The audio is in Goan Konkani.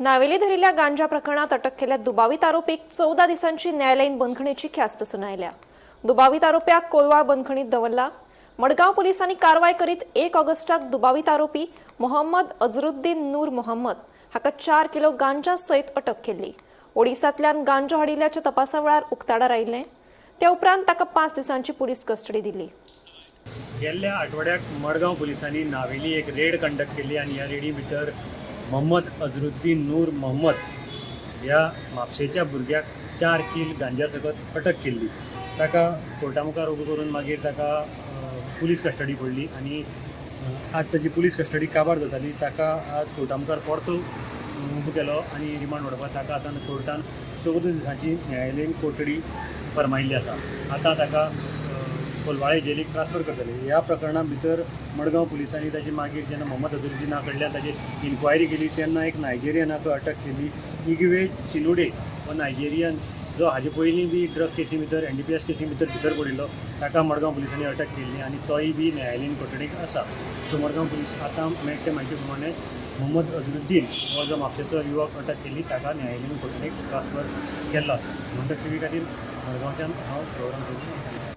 नावेली धरिल्ल्या गांजा प्रकरणात अटक केल्ल्या दुबावीत आरोपीक 14 दिसांची न्यायालयीन बंदखणीची ख्यास्त सुनायल्या. दुबावीत आरोप्याक कोलवाळ बंदखणीत दवरला. मडगांव पोलिसांनी कारवाय करीत 1 ऑगस्टाक दुबावीत आरोपी मोहम्मद अझरुद्दीन नूर मोहम्मद हाका 4 किलो गांजा सयत अटक केल्ली. ओडिसांतल्यान गांजो हाडिल्ल्याच्या तपासा वेळार उक्ताडार आयिल्लें. त्या उपरांत ताका 5 दिसांची पुलीस कस्टडी दिली. गेल्ल्या आठवड्याक मडगांव पुलिसांनी नावेली एक रेड कंडक्ट केली आनी ह्या रेडी भितर मोहम्मद अझरुद्दीन नूर मोहम्मद ह्या म्हापशेच्या भुरग्याक 4 कील गांजा सकत अटक केल्ली. ताका कोर्टा मुखार उबो करून मागीर ताका पुलीस कस्टडी पडली आनी आज ताची पुलीस कस्टडी काबार जाताली. ताका आज कोर्टा मुखार परतो उबो केलो आनी रिमांड वाडोवपाक ताका आतां कोर्टान 14 दिसांची न्यायालयीन कोठडी फर्मायिल्ली आसा. आतां ताका कोलवाळे जेलीक ट्रान्सफर करतले. ह्या प्रकरणा भितर मडगांव पुलिसांनी ताची मागीर जेन्ना मोहम्मद अझरुद्दीना कडल्यान ताची इन्क्वायरी केली तेन्ना एक नायजेरियनाक अटक केली. इग्वे चिनुडे हो नायजेरियन जो हाजे पयलीं बी ड्रग केसी भितर एनडीपीएस केसी भितर भितर पडिल्लो, ताका मडगांव पुलिसांनी अटक केल्ली आनी तोय बी न्यायालयीन कोठडीक आसा. सो मडगांव पुलीस आतां मेळटे म्हायती प्रमाणे मोहम्मद अझरुद्दीन हो जो म्हापशेचो युवक अटक केल्ली ताका न्यायालयीन कोठडीक ट्रान्सफर केल्लो आसा. म्हणटक टीव्ही खातीर मडगांवच्यान हांव गौरव.